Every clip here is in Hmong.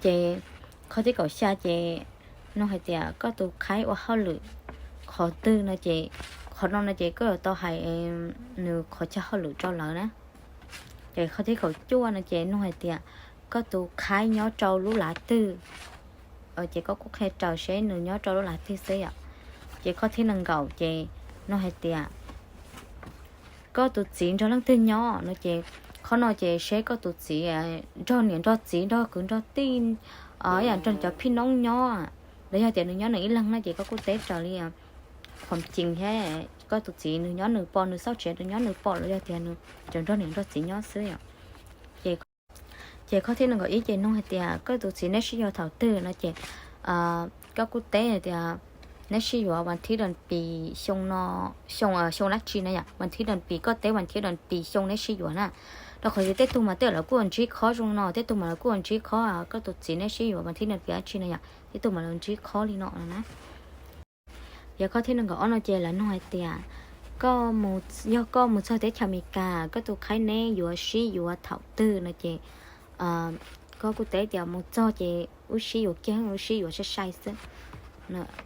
Ces qhov thib kaum xya ces nug hais tias koj tus qhaib ua hauj lwm qhov twg no ces, qhov no no ces koj yuav tau hais nws qhov chaw hauj lwm rau lawv na. Ces qhov thib kaum cuaj no ces nug hais tias koj tus qhaib nyob rau lub lav twg, ces koj kuj qhia raws seb nws nyob rau lub lav twg xwb yom. Ces qhov thib nees nkaum ces nug hais tias koj tus txiv nrog leej twg nyob no ces, qhov no ces seb koj tus txiv nrog niam nrog txiv nrog kwv nrog tij, yam nrog cov phij noob nyob, los yog tias nws nyob nws ib leeg no ces koj kuj teb raws li qhov cees thiab, koj tus txiv nws nyob nws pom nws xauj tsev, nws nyob nws pom los yog tias nws tseem nrog niam nrog txiv nyob xwb yom. Ces qhov thib nees nkaum ib ces nug hais tias koj tus txiv neb sib yuav thaum twg no ces koj kuj teb hais tias neb sib yuav vas thib das pis xyoo no, xyoo, xyoo dab tsi na yom, vas thib das pis, koj teb vas thib das pis xyoo neb sib yuav na. Rau qhov tias tej tug mas tej lawv kuj ua ntsib khob zoo no, tej tug mas lawv kuj ua ntsib khob koj tus txiv neb sib yuav vas thib das pis dab tsi na yom, tej tug mas lawv ntsib khob li no no na. Yog qhov thib nees nkaum ob no ces lawv nug hais tias koj mus, yog koj mus txog teb chaws Amelikas koj tus qhaib neb yuav sib yuav thaum twg no ces koj kuj teb tias mus txog ces wb sib yuav kiag, wb sib yuav sai sai xwb.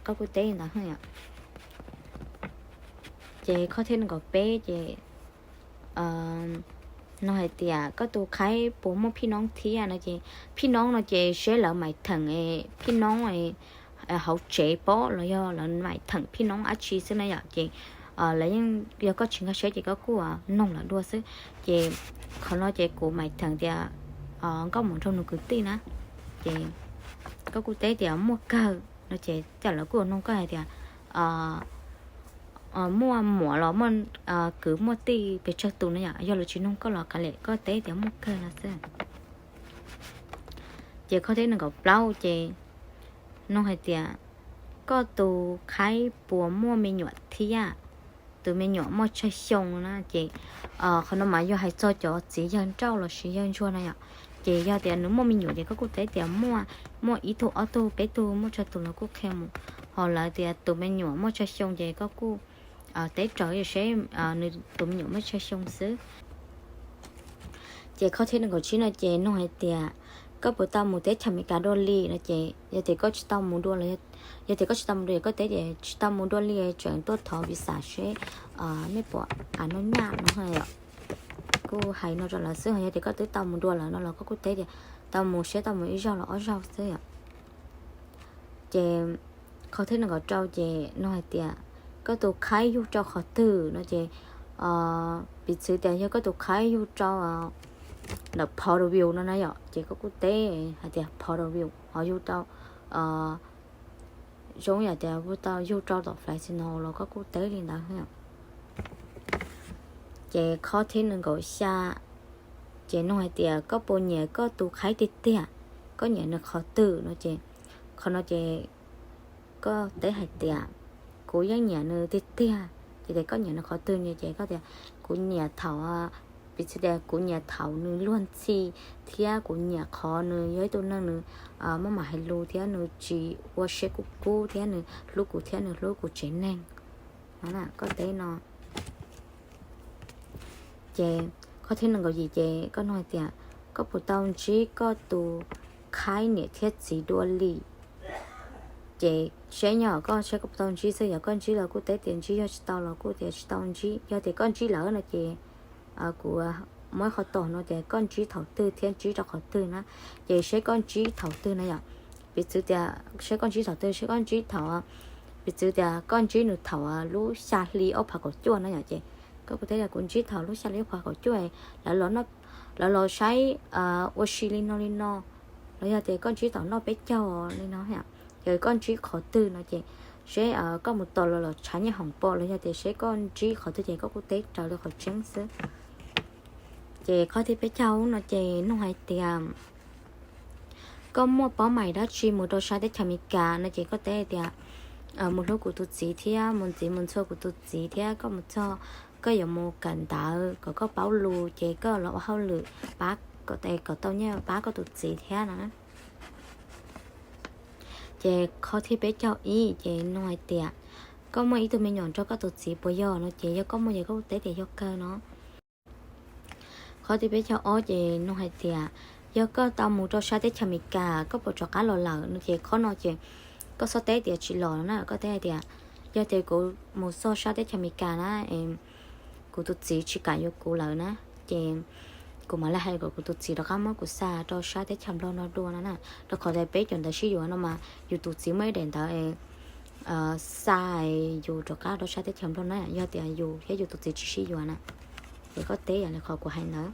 Koj kuj teb li ntawd yom. Ces qhov thib nees nkaum peb ces nug hais tias koj tus qhaib puas muaj phij noob thiab no ces, phij noob no ces seb lawv maim theem phij noob hauv tsev pob los yog lawv maim theem phij noob dab tsi xwb na yom. Ces lawv yeej, yog koj tsis nkag siab ces koj kuj noog lawv dua xwb. Ces qhov no ces kuv maim theem tias nkauj muam nrog nws kwv tij na, ces koj kuj teb tias muaj kawg no ces tej lawv kuj noog koj hais tias muaj muam los muaj kwv muaj tij pes tsawg tus na yom. Yog lawv tsis noog koj los kav liam koj teb tias muaj kawg no xwb. Ces qhov thib nees nkaum plaub ces nug hais tias koj tus qhaib puas muaj me nyuam thiab, tus me nyuam muaj tsawg xyoo na ces qhov no mas yog hais txog cov txiv yawg nrauj los sis yawg ntsuag na yom. Ces yog tias nws muaj me nyuam ces koj kuj teb tias muaj, muaj ib tug ob tug peb tug muaj tsawg tus los kuj qhia mus. Ho lawv tias tus me nyuam muaj tsawg xyoo ces koj kuj teb raws seb nws tus me nyuam muaj tsawg xyoo xwb. Ces qhov thib nees nkaum tsib no ces nug hais tias koj puas tau mus teb chaws Amelikas dua li no ces yog tias koj tsis tau mus dua los, yog tias koj tsis tau mus dua ces koj teb tias tsis tau mus dua li, tseem tuaj thov visa seb nej puas noj nyaj no yom. Kuj hais no rau lawv xwb. Ho yog tias koj twb tau mus dua lawm no los koj kuj teb tias tau mus seb tau mus ib zaug los ob zaug xwb yom. Ces qhov thib nees nkaum rau ces nug hais tias koj tus qhaib yug rau qhov twg no ces piv txwv tias yog koj tus qhaib yug rau ntawm Porterville no na yom, ces koj kuj teb hais tias Porterville, ho yug rau, zoo yam tias yug tau yug rau tom Fresno los koj kuj teb li ntawd. Ces qhov thib nees nkaum xya ces nug hais tias koj puas nyiam koj tus qhaib tiag tiag, koj nyiam nws qhov twg no ces, qhov no ces koj teb hais tias kuv yeej nyiam nws tiag tiag. Ces tias koj nyiam nws qhov twg no ces koj tias kuv nyiam thaum, piv txwv tias kuv nyiam thaum nws luag ntxhi, thiab kuv nyiam qhov nws yog ib tug neeg nws muaj mam hais lus thiab nws tsis ua siab kub kub thiab nws hlub kuv thiab nws hlub kuv tsev neeg. Koj teb no. Ces qhov thib nees nkaum yim ces koj nug hais tias koj puas tau ntsib koj tus qhaib niam thiab txiv dua li. Ces saib nyob koj saib koj puas tau ntsib xwb, yog koj ntsib los kuj teb tias ntsib, yog tsis tau los kuj tias tsis tau ntsib. Yog tias koj ntsib lawm no ces kuv muab ib qho tom no tias koj ntsib thaum twg thiab ntsib rau qhov twg na. Ces saib koj ntsib thaum twg na yom. Piv txwv tias saib koj ntsib thaum twg, saib koj ntsib thaum, piv txwv tias koj ntsib nws thaum lub xya hli ob phav kaum cuaj na yom, ces koj kuj teb tias kuv ntsib thaum lub xya hli ob phav kaum cuaj, lawv los saib ua si li no li no, los yog tias koj ntsib thaum noj peb caug li no, ces koj ntsib qhov twg no ces seb koj mus tos los los tshav nyiaj hoom pom, los yog tias seb koj ntsib qhov twg ces koj kuj teb raws li qhov tseeb xwb. Ces qhov thib peb caug no ces nug hais tias koj muaj paub mais dab tsi mus rau sab teb chaws Amelikas no ces koj teb tias mus hlub kuv tus txiv thiab mus ntxiv mus ntxhua kuv tus txiv thiab koj mus txog koj yuav mus kawm ntawv kom koj paub lus ces koj los ua hauj lwm pab kom tau nyiaj pab koj tus txiv thiab no. Ces qhov thib peb caug ib ces nug hais tias koj muaj ib tug me nyuam nrog koj tus txiv puas yog no ces yog koj muaj ces koj kuj teb tias yog kawg no. Qhov thib peb caug ob ces nug hais tias Yog koj tau mus rau sab teb chaws Amelikas koj puas rov qab los lawm no ces qhov no ces koj txhob teb tias tsis los no na, koj teb hais tias yog tias kuv mus txog sab teb chaws Amelikas na, kuv tus txiv tsis kam yuav kuv lawm na, ces kuv mam li hais kom kuv tus txiv rov qab muab kuv xa rau sab teb chaws Nplog no dua no na. Rau qhov tias peb cov ntawv sib yuav no mas yus tus txiv muaj ib daim ntawv xa yus rov qab rau sab teb chaws Nplog na, yog tias yus thiab yus tus txiv tsis sib yuav na. Ces koj teb yam li qhov kuv hais ntawd.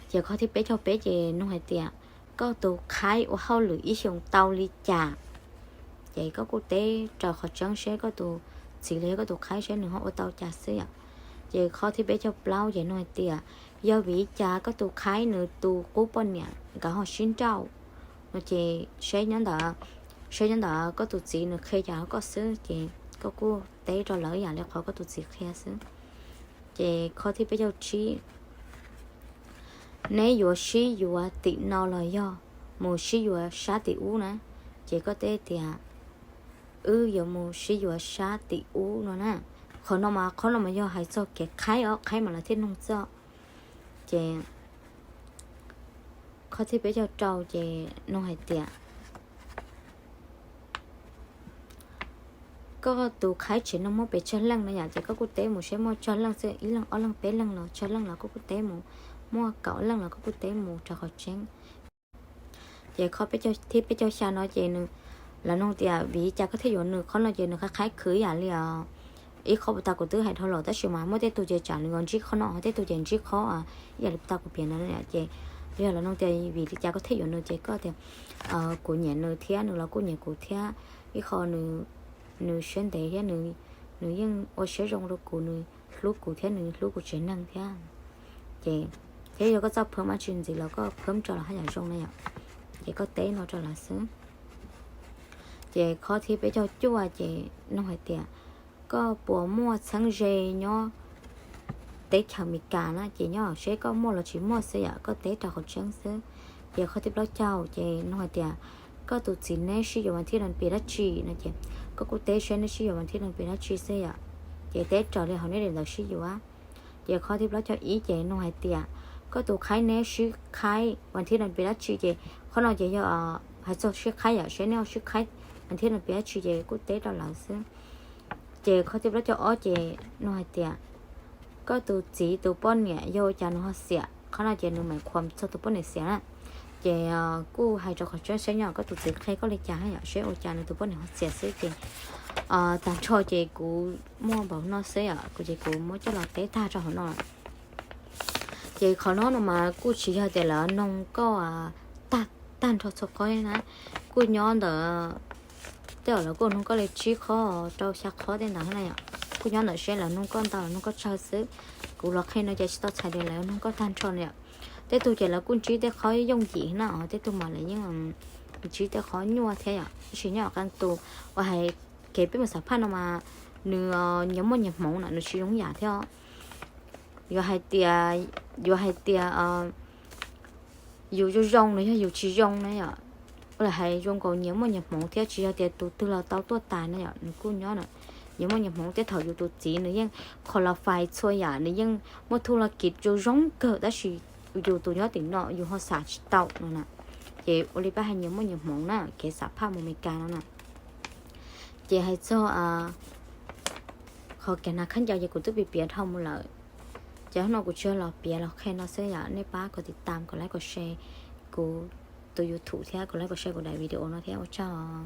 Ces qhov thib peb caug peb ces nug hais tias koj tus qhaib ua hauj lwm ib xyoos tau li cas. Ces koj kuj teb raws qhov tseeb seb koj tus txiv los yog koj tus qhaib seb nws ho ua tau cas xwb yom. Ces qhov thib peb caug plaub ces nug hais tias yog vim li cas koj tus qhaib nws tus qub poj niam nkawd ho sib nrauj no ces seb nyob ntawd, seb nyob ntawd koj tus txiv nws qhia cas rau koj xwb ces koj kuj teb rau lawv yam li qhov koj tus txiv qhia xwb. Ces qhov thib peb caug tsib, neb yuav sib yuav tim no los yog mus sib yuav sab tim ub na? Ces koj teb tias wb yuav mus sib yuav sab tim ub no na. Qhov no mas, qhov no mas yog hais txog kev qhaib os, qhaib mas lawv thiaj nug txog. Ces qhov thib peb caug rau ces nug hais tias koj tus qhaib tsev neeg muaj pes tsawg leej no yom, ces koj kuj teb mus seb muaj tsawg leej xwb, ib leeg ob leeg peb leeg los tsawg leej los koj kuj teb mus, muaj kaum leej los koj kuj teb mus raws qhov tseeb. Ces qhov peb caug, thib peb caug xya no ces nws, lawv nug tias vim li cas koj thiaj yuav nws, qhov no ces nws qhaib qhaib khwv ib yam li os. Ib qho puag ta kuv twb hais dhau los tab sis mas muaj tej tug ces tsam nws ntsib qhov no, ho tej tug ces ntsib qhov ib yam li puag ta kuv piav no ces yog lawv nug tias vim li cas koj thiaj yuav nws ces koj tias kuv nyiam nws thiab nws los kuj nyiam kuv thiab, ib qho nws siab ntev thiab nws yeej ua siab zoo rau kuv, nws hlub kuv thiab nws hlub kuv tsev neeg thiab. Ces thiab yog koj txoj phwm dab tsi ntxiv los koj phwm tso los haj yam zoo na yom. Ces koj teb no rau lawv xwb. Ces qhov thib peb caug cuaj ces nug hais tias koj puas muaj txheeb ze nyob teb chaws Amelikas na, ces nyob seb koj muaj los tsis muaj xwb yom, koj teb rau qhov tseeb xwb. Ces qhov thib plaub caug ces nug hais tias koj tus txiv neb sib yuav vas thib no pes dab tsi no ces koj kuj teb seb neb sib yuav vas thib no pes dab tsi xwb yom. Ces teb raws li hauv neb daim ntawv sib yuav. Ces qhov thib plaub caug ib ces nug hais tias koj tus qhaib neb sib qhaib vas thib no pes dab tsi ces qhov no ces yog hais txog sib qhaib yom, seb neb ho sib qhaib vas thib no pes dab tsi ces kuj teb rau lawv xwb. Ces qhov thib plaub caug ob ces nug hais tias koj tus txiv tus poj niam yog ua cas nws ho xiam, qhov no ces nws mam qhuas txog tus poj niam xiam na. Ces kuj hais rau qhov tseeb seb nyob koj tus txiv qhia koj li cas yom, seb ua cas nws tus poj niam ho xiam xwb ces tag nrho ces kuv muaj npaum no xwb yom, kuv ces kuv muab coj los teb tag rau hauv no. Ces qhov no no mas kuj tsis yog tias lawv nug koj tag, tag nrho txhua qhov na, kuj nyob ntawm tej zaum lawv kuj nug koj li tsib qhov rau xya qhov tej ntawd na yom. Kuj nyob ntawm seb lawv nug koj ntau los nug koj tsawg xwb. Kuv los qhia no ces tsis tau txhais tias lawv nug koj tag nrho na yom. Tej tug ces lawv kuj ntsib tej qhov yooj yim na, tej tug mas lawv yeej ntsib tej qhov nyuaj thiab yom. Tab sis nyob qee tus uas hais kev peb mus xam phaj no mas nws nyias muaj nyias hmoov na, nws tsis zoo yam thiab. Yuav hais tias, yuav hais tias yus zoo zoo no yog yus tsis zoo na yom. Ua li hais zoo nkaus nyias muaj nyias hmoov thiab, tsis yog tias tus twg los tau tuaj tas na yom, nws kuj nyob na, nyias muaj nyias hmoov thiab. Thaum yus tus txiv nws yeej qualify txhua yam, nws yeej muaj thu la kiv zoo zoo kawg tab sis yus tus nyob tim no yus ho xam tsis tau no na. Ces ua li pab hais nyias muaj nyias hmoov na, kev xam phaj mus Amelikas no na. Ces hais txog qhov kev hnav khaub ncaws ces kuv twb piav piav dhau mus lawm. Ces hnub no kuv tsuas los piav los qhia no xwb yom, nej pab kom tiv tam, kom like, kom share kuv tus YouTube thiab kom like, kom share kuv daim video no thiab, ua tsaug.